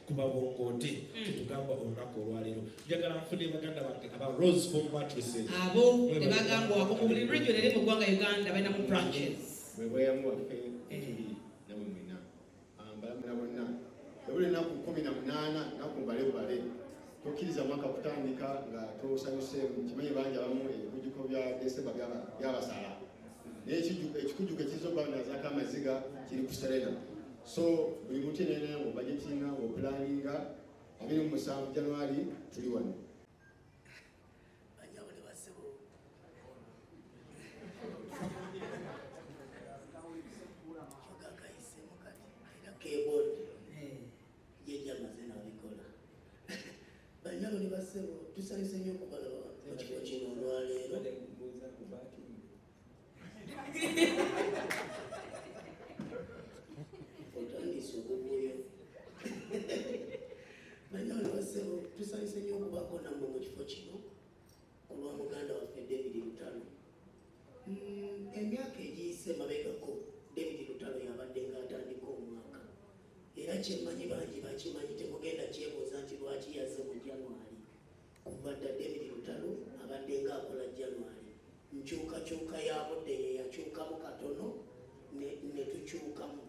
Ku babongoote kyetugamba olunaku olwaleero, njagala nfune baganda bange aba Rose Foam Mattresses. Abo tebagambwako mu buli region eri mu ggwanga Uganda balinamu branches. Bwe bweyamu waffe tuli namwe mwena mbalamula bonna. Ebuli ennaku 18 naku mbale bubale, tokkiriza mwaka kutandika nga tosanyuseemu. Kimanyi bangi abamu ebikujjuko bya Desemba byabasala, naye ekikujjuko ekiyinza okuba nazaako amaziga kiri ku Serena. So buli muntu yenna nga obudgetinga, ng'oplanninga, 27 January tuli wano. Bannyabo ne bassebo, kyoga kayisemu kati alina keyboard, jejja amaze nabikola. Bannyabo ne bassebo, tusanyuse nnyo okubalaba mu kifo kino olwaleero. Otandise obuvuyo. Bannyabo ne bassebo, tusanyuse nnyo okubaako nammwe mu kifo kino ku lwa muganda waffe David Lutalo. Emyaka egiyise mabegako David Lutalo yabadde ng'atandika omwaka, era kyemmanyi bangi bakimanyi, temugenda kyebuuza nti lwaki yazze mu January. Kuva dda David Lutalo abadde ng'akola January. Nkyukakyuka ya budde ye yakyukamu katono ne tukyukamu.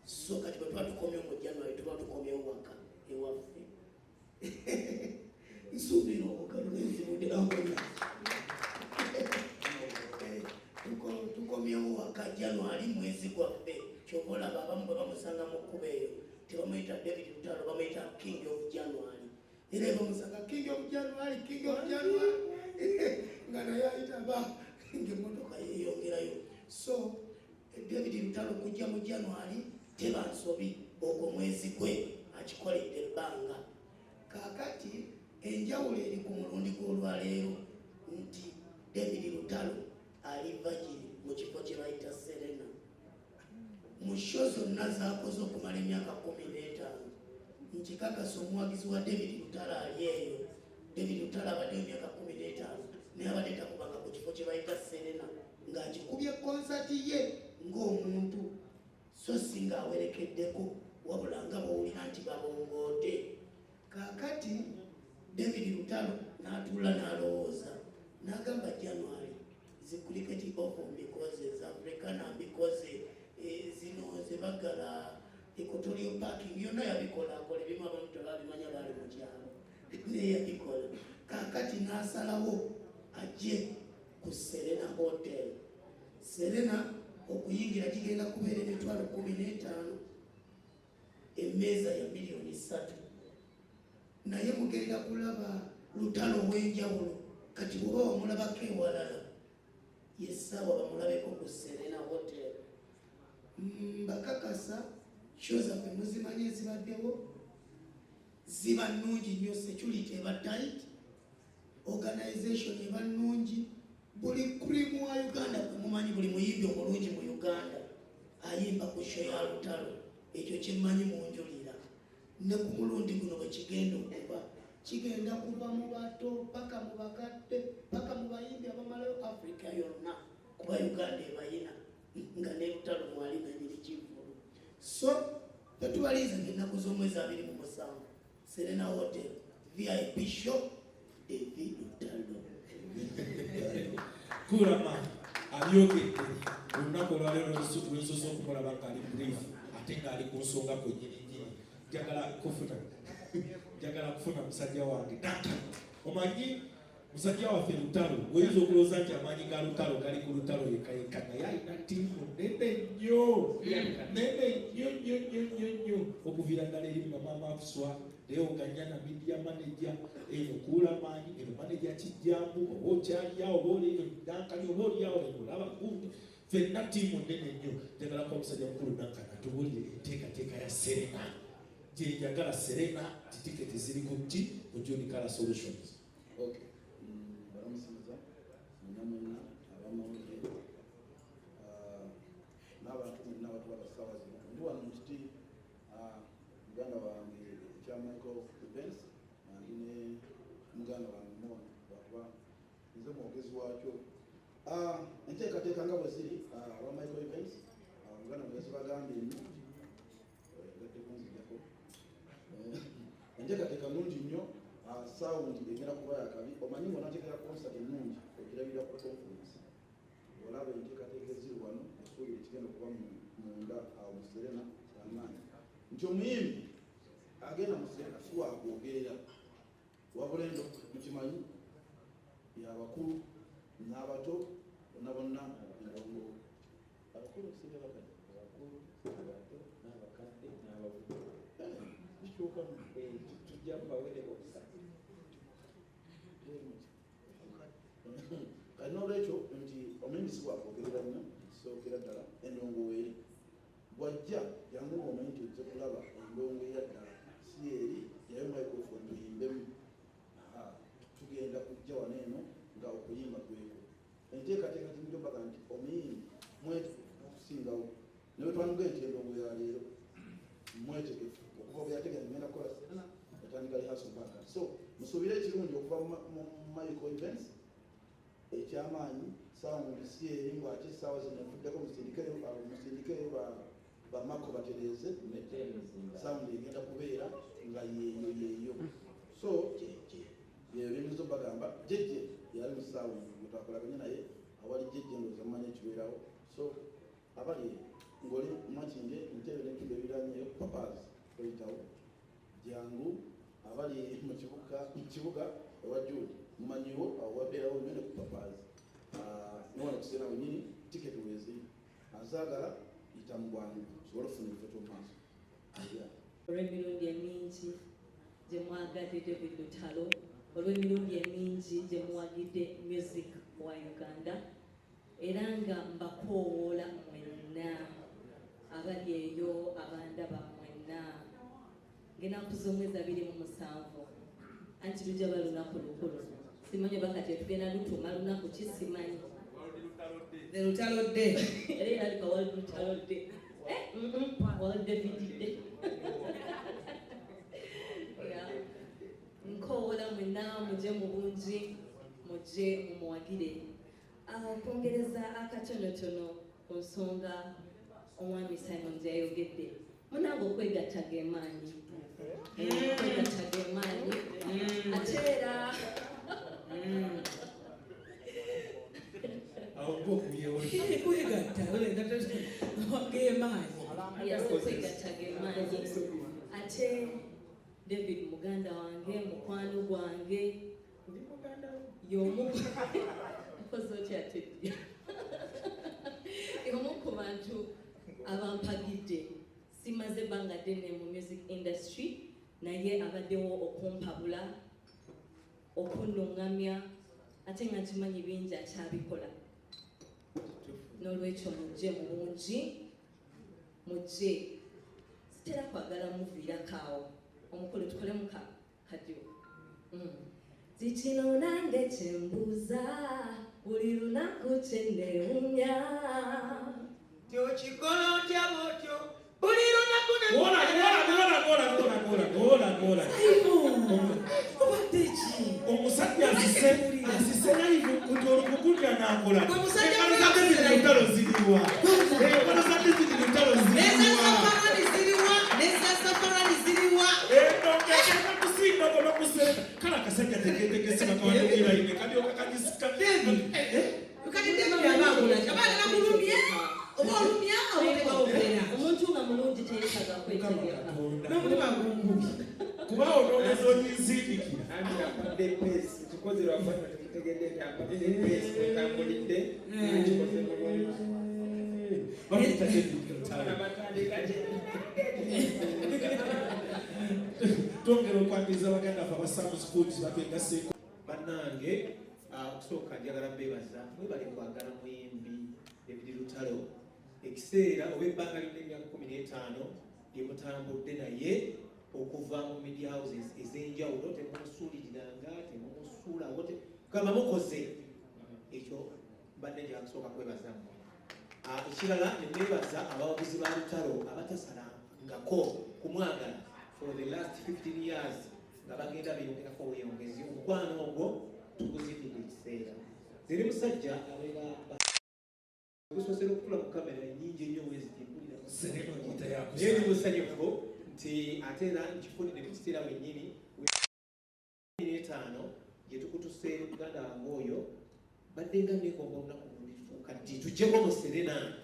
So kati bwe tuba tukomyewo mu January, tuba tukomyewo waka ewaffe. Nsuubira obukalu nenzibudde awona. Tukomyewo waka January, mwezi gwaffe. Kyova olaba abamu bwe bamusanga mu kkubo eyo tebamuyita David Lutalo, bamuyita King of January. Era bamusanga King of January, King of January, nga naye ayita ba ng'emmotoka yeeyongerayo. So David Lutalo kujja mu January teba nsobi, ogwo mwezi gwe akikoledde ebbanga. Kaakati enjawulo eri ku mulundi gw'olwaleero nti David Lutalo ali virgin mu kifo kye bayita Serena. Mu show zonna z'akoze okumala emyaka 15, nkikakasa omuwagizi wa David Lutalo ali eyo, David Lutalo abaddeyo emyaka 15, naye abadde takubanga ku kifo kye bayita Serena ng'akikubye konsati ye ng'omuntu, so si ng'awerekeddeko, wabula nga bw'owulira nti babongoote. Kaakati David Lutalo n'atuula n'alowooza n'agamba, January zicricket off, mbikoze eza Africana, mbikoze zino zebagala equatorial parking, yonna yabikola. Akola ebimu abamu tebabimanya, baali mu kyalo, naye yabikola. Kaakati n'asalawo ajje ku Serena Hotel. Serena okuyingira kigenda kubeera 150,000, emmeeza ya miliyoni 3, naye mugenda kulaba Lutalo ow'enjawulo. Kati bw'oba wamulabako ewalala, yessaawa bamulabeko ku Serena Hotel. Mbakakasa show zaffe muzimanyi ezibaddewo ziba nnungi nnyo, security eba tight, organization eba nnungi. Buli cream wa Uganda gwe mumanyi, buli muyimbi omulungi mu Uganda ayimba ku show ya Lutalo. Ekyo kyemmanyi munjulira. Ne ku mulundi guno bwe kigenda okuba, kigenda kuva mu bato paka mu bakadde, paka mu bayimbi abamalayo Africa yonna, kuba Uganda ebayina nga ne Lutalo mwali nanyini kivulu. So fetubalinze ennaku z'omwezi 27, Serena Hotel, VIP show, David Lutalo. Kulama abyogedde. Olunaku olwaleero lwensoose okumulaba ng'ali brief ate ng'ali ku nsonga kwennyini nnyini. Njagala kufuna musajja wange Duncan. Omanyi musajja waffe Lutalo, oyinza okulowooza nti amaanyi ga Lutalo gali ku Lutalo yekka yekka, naye alina ttiimu nene nnyo, nene nnyo nnyo nnyo nnyo nnyo, okuviira ddala eri mama Mafuswa, Leo Ganyana, media manager, eno Kuulamaanyi, eno manager Kijjambu, oba okyaliawo, oba oli Duncan, oba oliawo eno olaba gundi, ffenna ttiimu nnene nnyo. Njagala kuba musajja mukulu Duncan atubuulire enteekateeka ya Serena gyenjagala. Serena, titiketi ziri ku ki ku Juni Color Solutions? Okay. Balamusiza mwenna mwenna abamawulire n'abantu mwenna abatulaba ssaawa zino. Ndi wano mu kiti muganda wange ekya Michael Events, nga ndi ne muganda wange Mon, lwakuba nze mwogezi waakyo. Enteekateeka nga bwe ziri, aba Michael Events, muganda wange yazibagambye nnyo, gadde kunzijjako. Enteekateeka nnungi nnyo, sound egenda kuba yakabi. Omanyi ng'onateekera concert ennungi ogirabira ku conference. Olaba enteekateeka eziri wano, osuubira ekigenda okuba munda awo mu Serena kyamaanyi. Nti omuyimbi agenda mu Serena si wakwogerera, wabula endo mukimanyi yabakulu n'abato bonna bonna endongo. Abakulu singa bakadde, abakulu, abato n'abakadde n'abavubuka. Kikyukamu. Tujja mubawere bokka. Kati n'olwekyo nti omuyimbi si wakwogerera nnyo, kisookera ddala endongo weeri. Bw'ajja jangu ng'omanyi nti ojja kulaba endongo eya ddala, si eri yayo microphone tuyimbemu. Tugenda kujja wano eno nga okuyimba kweko. Enteekateeka kiyinza obbaga nti omuyimbi mwetegefu okusingawo. Ne bwe twanduga nti endongo ya leero mwetegefu okuva bwe yategeeza ngenda kukola Serena, yatandika rehearsal mpaka. So musuubire ekirungi okuva mu Michael Events ekyamaanyi. Sound si eri ng'ate essaawa zino evuddeko, musindikeyo bamako batereeze. Sound egenda kubeera nga yeeyo yeeyo. So yeyo byenyinza obbagamba. Jejje yali mu sound gwe twakolaganye naye, awali jejje ndowooza mumanyi ekibeerawo. So abali ng'oli Makindye, Ntebe n'ebitundu ebiriranyeyo, Papas oyitawo jangu. Abali mu kibuga ewa Jude mumanyiwo awo wabeerawo nnyo ne ku Papas newano kuseera wenyini. Tiketi weeziri, azaagala yita mu bwangu osobole okufuna ebifo ky'omu maaso. Olw'emirundi emingi gye mwagadde David Lutalo, olw'emirundi emingi gye muwagidde music wa Uganda, era nga mbakoowoola mwenna abali eyo abandaba mwenna, ng'ennaku z'omwezi 27, anti lujja ba lunaku lukulu. Simanyi oba kati tugenda lutuuma lunaku ki, simanyi. The Lutalo Day. Era erabika World Lutalo Day. World David Day. Yeah. Nkoowoola mwenna mujje mu bungi, mujje mumuwagire. Okwongereza akatonotono ku nsonga omwami Simon gy'ayogedde, munange okwegatta ge maanyi. Okwegatta ge maanyi. Ate era Awo ng'okubyewo. Kwegatta gemaanyi. Yes, okwegatta ge maanyi. Ate David muganda wange, mukwano gwange, y'omu nkoze otya ate y'omu ku bantu abampagidde. Simaze ebbanga ddene mu music industry, naye abaddewo okumpabula, okunnuŋŋamya, ate nga nkimanyi bingi akyabikola. N'olwekyo mujje mu bungi, mujje. Sitera kwagala muviirako awo. Omukulu tukolemu kadyo. Kikino nange kyembuuza buli lunaku, kyenewuunya. Tyokikola otya bwotyo buli lunaku ne Gola, gola, gola, gola, gola, gola, gola, gola. Simon, obadde ki? Omusajja asise live kuti olukukutya n'akola. Gwe musajja Engalo za David Lutalo ziriwa? Engalo za David Lutalo Neza ziriwa? safarani ziriwa? Neza safarani ziriwa? Endongo egenda kusinga goma kusenga. Kale akasajja teketekese bakawandiiraine kalyoka kagisika. David. Kati David aba akola ki? Aba agala kulumya oba olumya oba tebawogera? Omuntu nga mulungi teyetaaga Mukama kwetegeka. Katonda. N'omutima gungubi. Kuba onoogeza onyinsindikira. Anti ampadde pace, kikoze lwakuba tetutegedde nti ampadde pace wetambulidde, nkikoze bulungi. Bamuyita David Lutalo. Abatandika Twongera okwaniriza baganda baffe aba Sam's Foods batwegaseeko. Bannange, okusooka njagala mbebaza, mwebale kwagala muyimbi David Lutalo. Ekiseera oba ebbanga lyonna, emyaka 15 lyemutambudde naye okuva mu media houses ez'enjawulo, temumusuuliriranga, temumusuulawo, gamba mukoze ekyo. Mbadde njagala kusooka kwebaza mmwe. Ekirala neneebaza abawagizi ba Lutalo abatasalangako kumwagala for the last 15 years, nga bagenda beyongerako obweyongezi. Omukwano ogwo tuguzimbidde ekiseera. Zeri musajja abeera gusoosera okutula mu kamera ennyingi ennyo wezitimpulira, Serena ogiyita naye yakusa. ndi musanyufu nti ate era nkifunidde mu kiseera wennyini. nsuse muganda wange oyo, badde nga negomba olunaku lulituuka ddi tujjeko mu Serena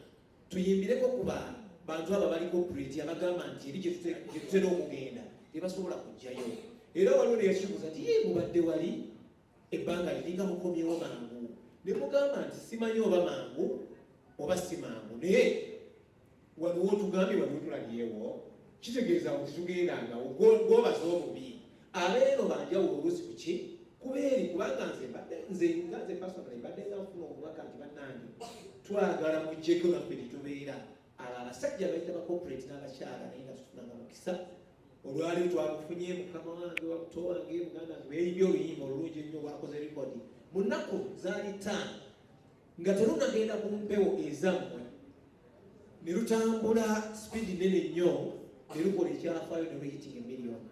tuyimbireko ku bantu abo abaliko pureti abagamba nti eri gye tutera okugenda tebasobola kujjayo. Era waliwo neyakikuza nti ye mubadde wali ebbanga liringa mukomyewo mangu, ne mugamba nti simanyi oba mangu oba si mangu, naye wano wotugambye wano tulabyewo kitegeeza nti tugendangawo gwobaza obubi. Abeero banjawulo oluusi kuki kubeeri, kubanga nze nga nze personally mbadde nga nfuna obubaka nti bannange twagala mujjeko naffe tetubeera abo abasajja bayita ba corporate n'abakyala, naye nga tufunanga mukisa. Olwaleero twagufunye mukama wange wamuto wange muganda wange beeyimbye oluyimba olulungi ennyo lwakoze rekodi mu nnaku zaali 5 nga terunagenda ku mpewo ezammwe, ne lutambula sipiidi nnene nnyo ne lukola ekyafaayo ne luhitinga emiliyoni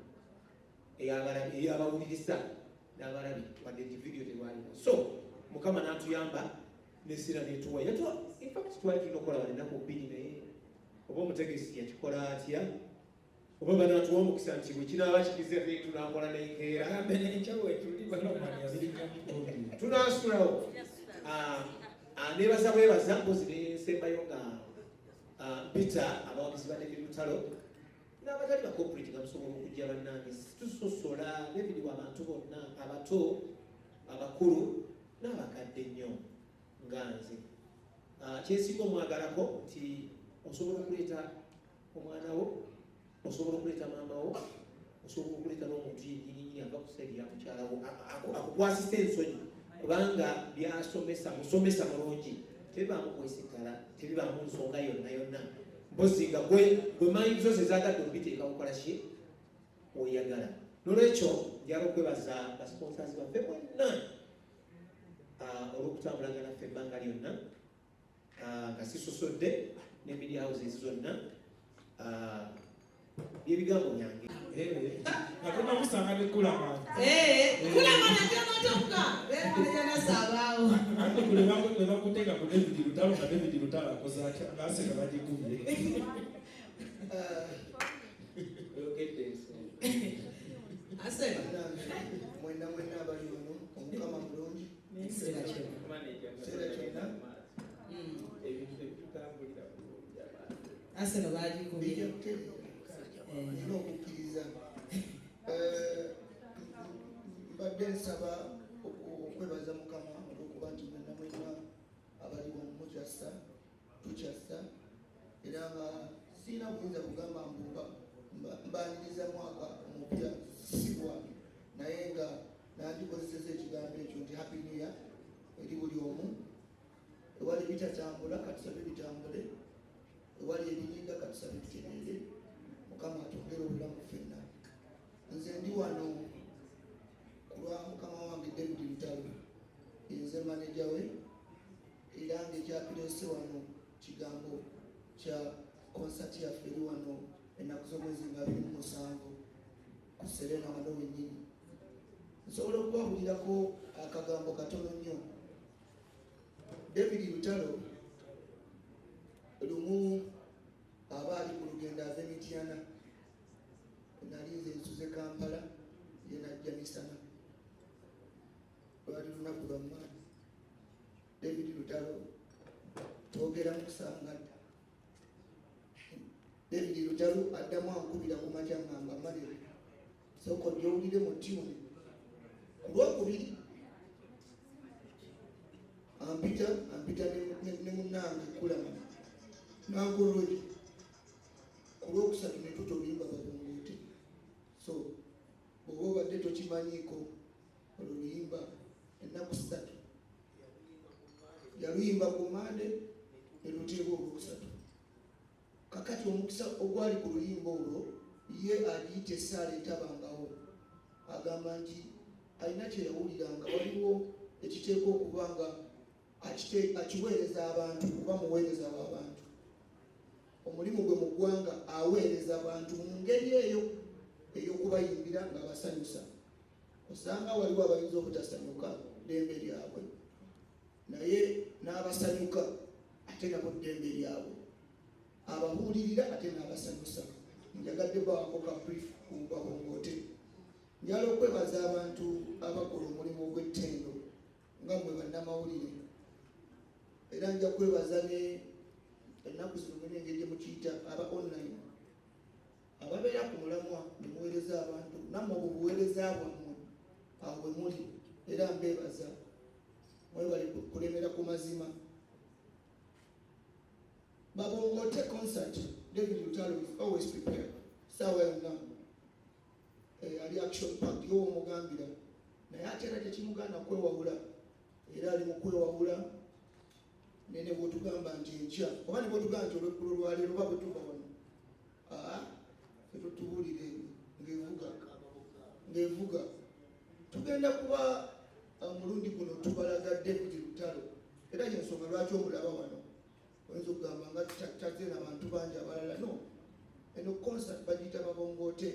ey'abawuliriza n'abalabi, wadde nti vidiyo terwalimu. So mukama n'atuyamba nesira netuwa yatuwa. In fact twali tulina okukola wano ennaku 2, naye oba omutegesi yakikola atya oba banaatuwa omukisa nti bwe kinaaba kigize tunakola n'enkeera tunaasulawo. Nebaza bwebaza mpozi nensembayo nga mpita abawagizi ba David Lutalo n'abatali ba corporate nga musobola okujja bannange, tusosola David wa bantu bonna, abato, abakulu n'abakadde ennyo nga nze. Kyensinga omwagalako nti osobola okuleeta omwana wo, osobola okuleeta maama wo, osobola okuleeta n'omuntu yennyini ava ku side ya mukyala wo akukwasisa ensonyi, kubanga byasomesa musomesa mulungi, tebibaamu kwesittala, tebibaamu nsonga yonna yonna, mpozi nga gwe manyi zo zezagadde okubiteeka kukola ki oyagala. Nolwekyo njala okwebaza basponsors baffe bonna olw'okutambulagana naffe ebbanga lyonna, nga sisosodde ne media houses zonna. Byebigambo byange. Nga tonamusanga ne Kulamani. Kulamani atyamatoka leemanejanasaabaawo. Ate kule bakuteeka ku David Lutalo nga David Lutalo akoze atya ng'aseka bagikubye. Oyogedde ensonga. Asema. Mwenna mwenna abali wano, Omukama mulungi. Ekiseera kyonna. Ekiseera kyonna. Ebintu ebitutambulira bulungi abantu. Aseno bagikubye. Bijja kutereera. Nina okukkiriza. Mbadde nsaba okwebaza Mukama olw'okuba nti mwenna mwenna abali wano mukyassa, tukyassa, era nga sirina buyinza kugamba mbu mbaniriza mwaka omupya si bwange, naye nga nandikozesezza ekigambo ekyo nti happy new year eri buli omu. Ewali bitatambula katusabe bitambule, ewali ebinyiga katusabe bitereere, Mukama atwongere obulamu ffenna. Nze ndi wano ku lwa mukama wange David Lutalo, nze maneja we, era ng'ekyatuleese wano kigambo kya konsati yaffe eri wano ennaku z'omwezi nga 27 ku Serena wano wennyini. Nsobola okubabulirako akagambo katono nnyo. David Lutalo lumu aba ali ku lugendo ava e Mityana, nali nze nsuze Kampala, ye najja misana. Lwali lunaku lwa maanyi. David Lutalo twogera musanga dda. David Lutalo addamu ankubira ku makya ngamba malero sooka ojje owulire mu tune. Ku lwokubiri ampita ne munnange Kulama nankulwejo. Ku lwokusatu ne tuta oluyimba babunguute. So bw'oba obadde tokimanyiiko olwo luyimba ennaku 3 yaluyimba ku Mande ne luteebwa olwokusatu. Kakati omukisa ogwali ku luyimba olwo ye agiyita essaala etabangawo. Agamba nti alina kye yawuliranga, waliwo ekiteekwa okuba nga akiweereza abantu, kuba muweereza w'abantu. Omulimu gwe mu ggwanga aweereza abantu mu ngeri eyo ey'okubayimbira ng'abasanyusa. Osanga waliwo abayinza obutasanyuka ddembe lyabwe, naye n'abasanyuka ate nabo ddembe lyabwe, ababuulirira ate n'abasanyusa. Njagadde bawako ka brief ku babongoote. Njagala okwebaza abantu abakola omulimu ogw'ettendo nga mmwe bannamawulire, era nja kwebaza ne ennaku zino mulina engeri gye mukiyita aba online ababeera ku mulamwa ne muweereza abantu. Nammwe obwo buweereza bwammwe awo bwe muli, era mbeebaza, mwebale kulemera ku mazima. Babongote concert, David Lutalo is always prepared. Saawa yonna ali action packed, yowo omugambira, naye ate era tekimugaana kwewawula, era ali mu kwewawula. Nene bwotugamba nti enkya oba ne bwotugamba nti olweggulo lwaleero oba bwe tuva wano, aa ffe totubuulire ng'evuga ng'evuga. Tugenda kuba omulundi guno tubalaga David Lutalo, era yensonga lwaki omulaba wano. Oyinza okugamba nga taze n'abantu bangi abalala. No, eno concert bagiyita Babongoote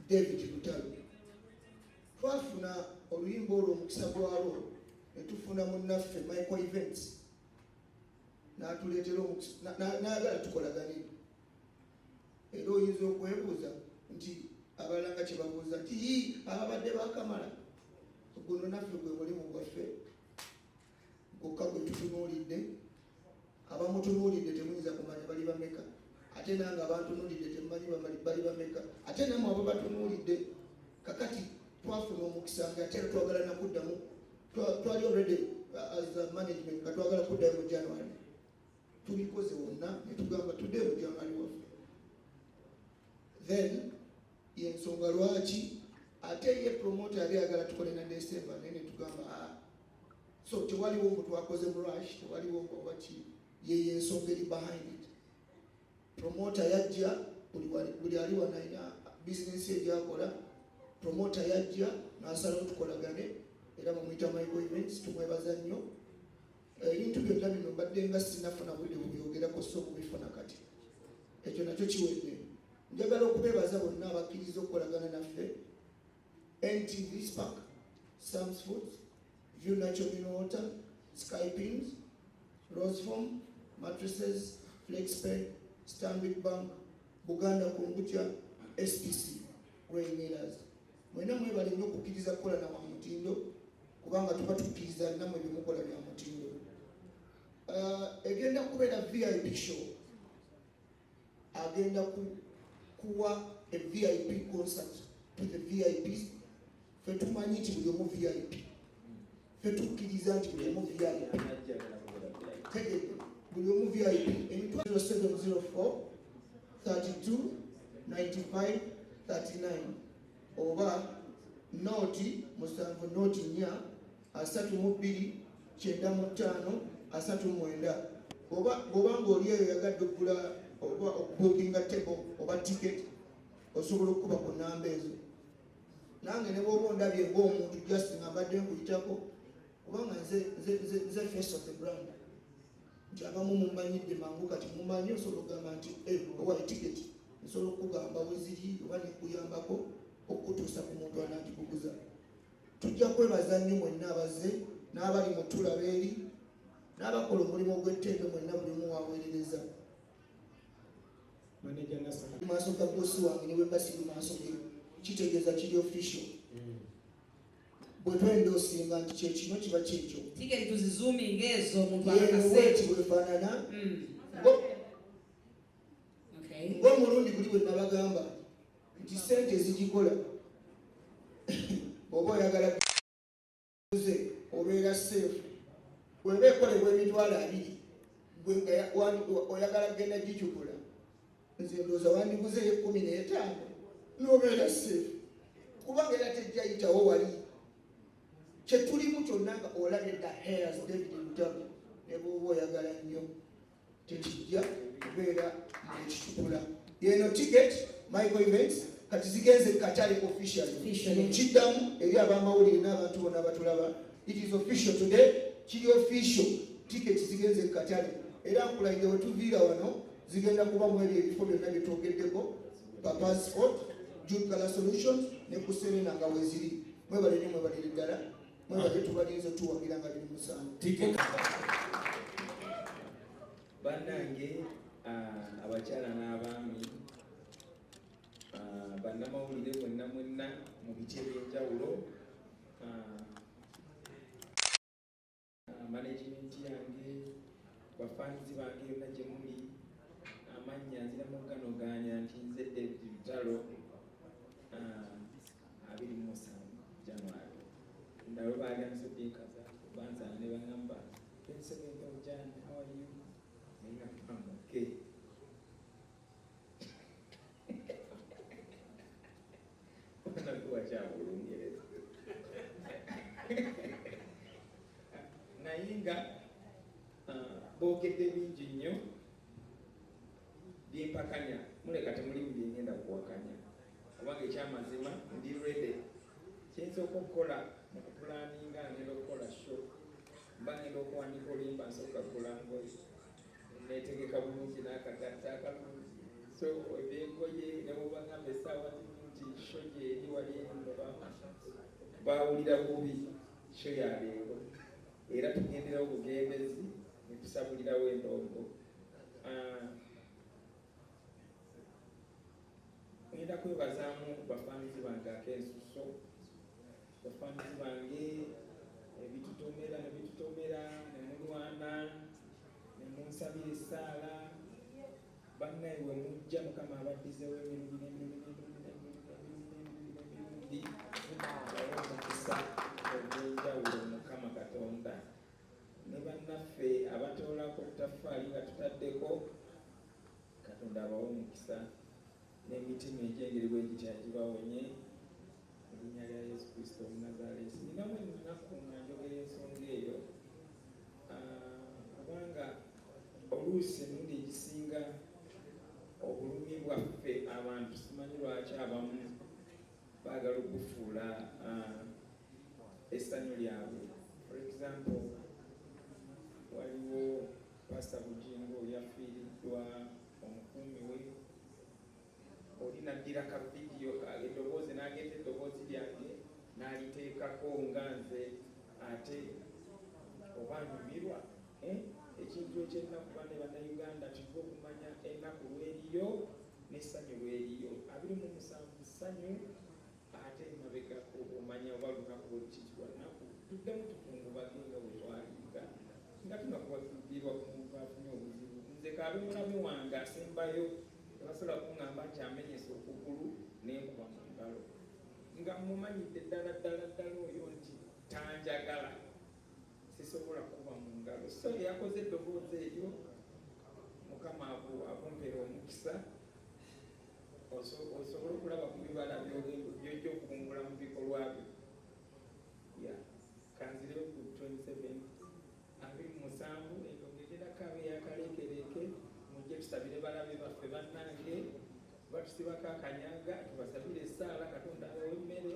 David Lutalo. Twafuna oluyimba olwo omukisa gwalwo ne tufuna munnaffe Michael Events n'atuleetera omukisa n'ayagala tukolagane. Era oyinza okwebuuza nti abalala nga kye babuuza nti yii ababadde bakamala, guno naffe gwe mulimu gwaffe gwokka gwe tutunuulidde. Abamutunuulidde temuyinza kumanya bali bameka, ate nange abantunuulidde temumanyi bali bameka, ate nammwe ababatunuulidde. Kakati twafuna omukisa nga ate era twagala nakuddamu. Twali already as a management nga twagala kuddayo mu January. Tubikoze wonna ne tugamba tuddeyo mu January waffe. Then yensonga lwaki ate ye promoter yali ayagala tukole na December, naye ne tugamba ah. So tewaliwo mbu twakoze mu rush, tewaliwo mbu oba ki. Ye yensonga eri behind it. Promoter yajja, buli ali wano alina bizinensi egyakola. Promoter yajja n'asalawo tukolagane, era bamuyita Michael Events, tumwebaza nnyo. Ebintu byonna bino mbadde nga sinafuna budde bubyogerako, so okubifuna kati ekyo nakyo kiwedde. Njagala okubeebaza bonna abakkiriza okukolagana naffe: NTV Spark, Sams Foods, View Natural Mineral Water, Skypins, Roseform Mattresses, Flexpay, Stanbic Bank, Buganda Kombucha, SPC Grain Millers. Mwena mwebale nnyo okukkiriza kukola na wa mutindo, kubanga tuba tukkiriza nammwe byemukola bya mutindo. Egenda kubeera VIP show, agenda kuwa a VIP concert to the VIPs. Ffe tumanyi nti buli omu VIP, ffe tukkiriza nti buli omu VIP. Tegedde, buli omu VIP. Emitwalo 704 32 95 39 oba 0 7 0 4 32 95 39. Oba bw'oba ng'oli eyo yagadde okugula oba okubookinga table oba ticket, osobola okukuba ku namba ezo. Nange ne bw'oba ondabye ng'omuntu just nga mbadde nkuyitako, kubanga nze face of the brand, nti abamu mumanyidde mangu, kati mumanyi, osobola okugamba nti "Eh, owa ticket," nsobola okukugamba we ziri oba nekuyambako okutuusa ku muntu anagikuguza. Tujja kwebaza nnyo mwenna abazze n'abali mu tulaba eri n'abakola omulimu ogw'ettendo, mwenna buli omu waweerereza. Manager Nasser. Mu maaso ga bosi wange ne bwe mba siri mu maaso ge, kitegeeza kiri official. Bwe twendoosinga nti kyekino kiba kyekyo. Tiketi tuzizuuminga ezo omuntu yeeno akakase. Bweti bwefaanana. Ng'omulundi guli bwe nabagamba nti sente ezigikola, bw'oba oyagala guze obeera safe. Bw'eba ekolebwa 20,000, gwe nga oyagala kugenda gicukula, nze ndowooza wandiguzeyo 15 n'obeera safe, kubanga era tejja yitawo. Wali kyetulimu kyonna nga olabye the hairs David Lutalo, ne bw'oba oyagala nnyo tekijja kubeera ng'ekitukula. Yeno ticket Michael Events kati zigenze katale officially. Officially. Kiddamu eri abamawulire n'abantu bonna abatulaba, it is official today, kiri official, ticket zigenze katale. Era nkulayire we tuviira wano zigenda kuba mu ebyo ebifo byonna bye twogeddeko: Papas Sport, Jude Color Solutions ne ku Serena nga weziri. Mwebale nnyo, mwebalire ddala, mwebale, tubalinze tuwagira nga biri musanvu. Ticket. Bannange, abakyala n'abaami, bannamawulire mwenna mwenna mu biti eby'enjawulo, management yange, bafanzi bange yonna gye muli. Amannya nziramu ganogaanya nti nze David Lutalo, 27 January. Ndalo baali ansobinkaza bansanga ne baŋŋamba 27 of Jan, how are you? Naye nga I'm okay. Onakuwa Olungereza naye nga boogedde bingi nnyo byempakanya, muleka temulimu byengenda kuwakanya, kubanga ekyamazima ndi ready. Kyensooka okukola mu kupulaninga, ngenda okukola show, mba ngenda okuwandika oluyimba, nsooka kugula ngoye, netegeka bulungi n'akagatta akalungi. So ebyengoye nebwobagamba essaawa zimu nti show gyeri wali eno, bawulira bubi. Show ya leero era tugenderawo bugendezi netusabulirawo endongo. Ngenda kwebazaamu bafaanizi bange ak'ensuso, bafaanizi bange ebitutomera nebitutomera nemulwana nemunsabira essaala. Bannaye we mujja, Mukama abaddizewo emirundi n'emirundi n'emirundi n'emirundi n'emirundi, abawe omukisa ogw'enjawulo Mukama Katonda. Ne bannaffe abatoolako taffaali nga tutaddeko, Katonda abawe omukisa n'emitima egy'engeri bwe gitya gibawonye mu linnya lya Yesu Kristo Omunazaalesi. Ninamu ennaku nga njogera ensonga eyo, kubanga oluusi emirundi egisinga obulumi bwaffe abantu simanyi lwaki abamu baagala okufuula essanyu lyabwe. For example, waliwo Pastor Bujingo yafiiriddwa omukuumi we, oli naddira ka vidiyo eddoboozi n'ageeta eddoboozi lyange n'aliteekako nga nze ate oba nyumirwa. Ekintu ekyennaku, bane Bannayuganda, tuve okumanya ennaku lweriyo n'essanyu lweriyo. 27 ssanyu, ate emabegako omanya oba lunaku lwekiki lwa nnaku. Tuddemu tukungubage nga bwe twalinga nga tunakubakirirwa ku muntu afunye obuzibu. Nze kaabe mulabe wange asembayo tebasobola kuŋŋamba nti amenyesa okugulu n'enkuba mu ngalo, nga mumanyidde ddala ddala ddala oyo nti tanjagala, sisobola kuba mu ngalo. So eyakoze eddoboozi eryo, Mukama akumpeera omukisa osobole okulaba ku bibala byojja okukungula mu bikolwa byo. Kanzireyo ku 27, 27, endongo egerako abe yakaleekereeke. Mujje tusabire balabe baffe bannange, batusibako akanyaga, tubasabire essaala Katonda abawe emmere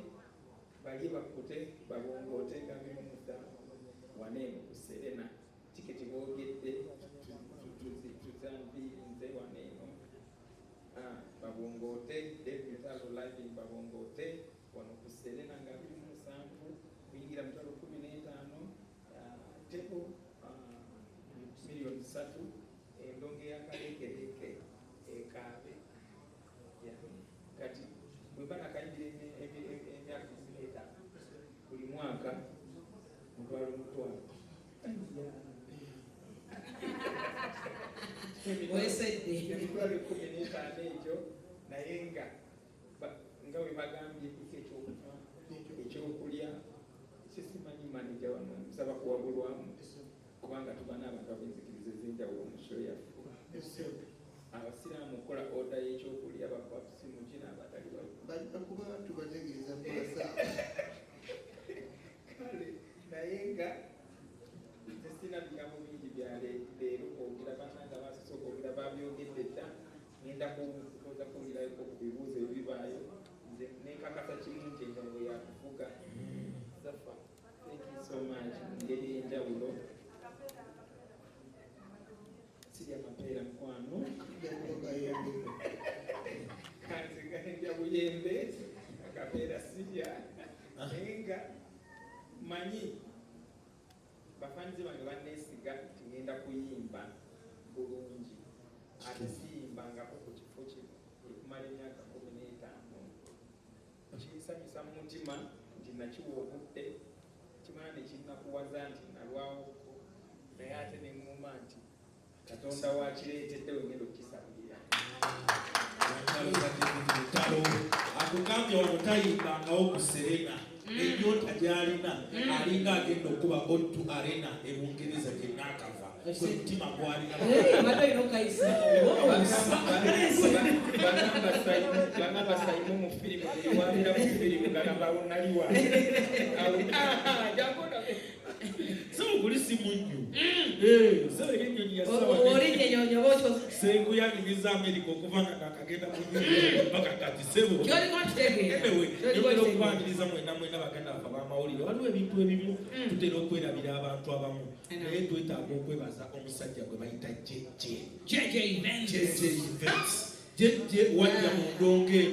balye bakkute babongoote nga 27 waneeno ku Serena. Tiketi boogedde tuzanviirinze waneeno babongoote. David Lutalo live babongoote wano ku Serena nga 27, kuyingira 150,000, table 3 miliyoni, endongo eyakaleekereeke ekaabe. Kati bwe banakayingira emyaka 15, buli mwaka mutwalo mutwalo. Weesedde. Emitwalo 15 egyo, naye nga nga bwe bagambye kuko ekyokunywa, ekyokulya, sisimanyi manager wano, nsaba kuwabulwamu kubanga tuba n'abantu ab'enzikiriza ez'enjawulo mu show yaffe. Abasiraamu okukola order y'ekyokulya bakuba simu kino, abatali bajja kuba tubategeeza mu masaa. Kale naye nga nze sirina bigambo bingi bya leero kwogera, bannange abasoose okwogera babyogedde dda. Ngenda kukoza kuwulirayoko ku bibuuzo ebibaayo. Nze nenkakasa kimu nti endongo yakufuga. Zafa, thank you so much mu ngeri ey'enjawulo. Sirya mapeera, mukwano. Kanzigale ndya buyembe, akapeera sirya. Naye nga manyi bafanzi bange banneesiga nti ngenda kuyimba bulungi, ate siyimbangako ku kifo kino ekumala emyaka 15. Kinsanyusa mu mutima. mutima nti nakiwa obudde, kimala nekinnakuwaza nti nalwawoko, naye ate neŋŋuma nti Katonda wakireetedde wengenda okukisabulira. Lutalo akugambye wano tayimbangawo ku Serena, ennyota gy'alina alinga agenda okuba O2 Arena e Bungereza gye naakava, gwe mutima gw'alina. Badde olina okukayisa. Bagamba Sayimu mu firimu, buli wabira mu firimu gagamba awo naliwa. Jangu olabe. Sebo guli si munnyu. Sebo eri ennyonyi ya ssaawa Olinnya ennyonyi oba okikoze. Sengu yanyumiza Amerika okuva nga nakagenda ku nyonyi paka kati sebo. Kyoliko nkitegeera. Anyway, Kyoliko nyongera nkitegeera. okubanjiriza mwena mwena baganda baffe ab'amawulire. Waliwo ebintu ebimu tutera okwerabira abantu abamu, naye twetaaga okwebaza omusajja gwe bayita JJ. JJ Events. JJ Events. JJ wajja mu ndongo eno.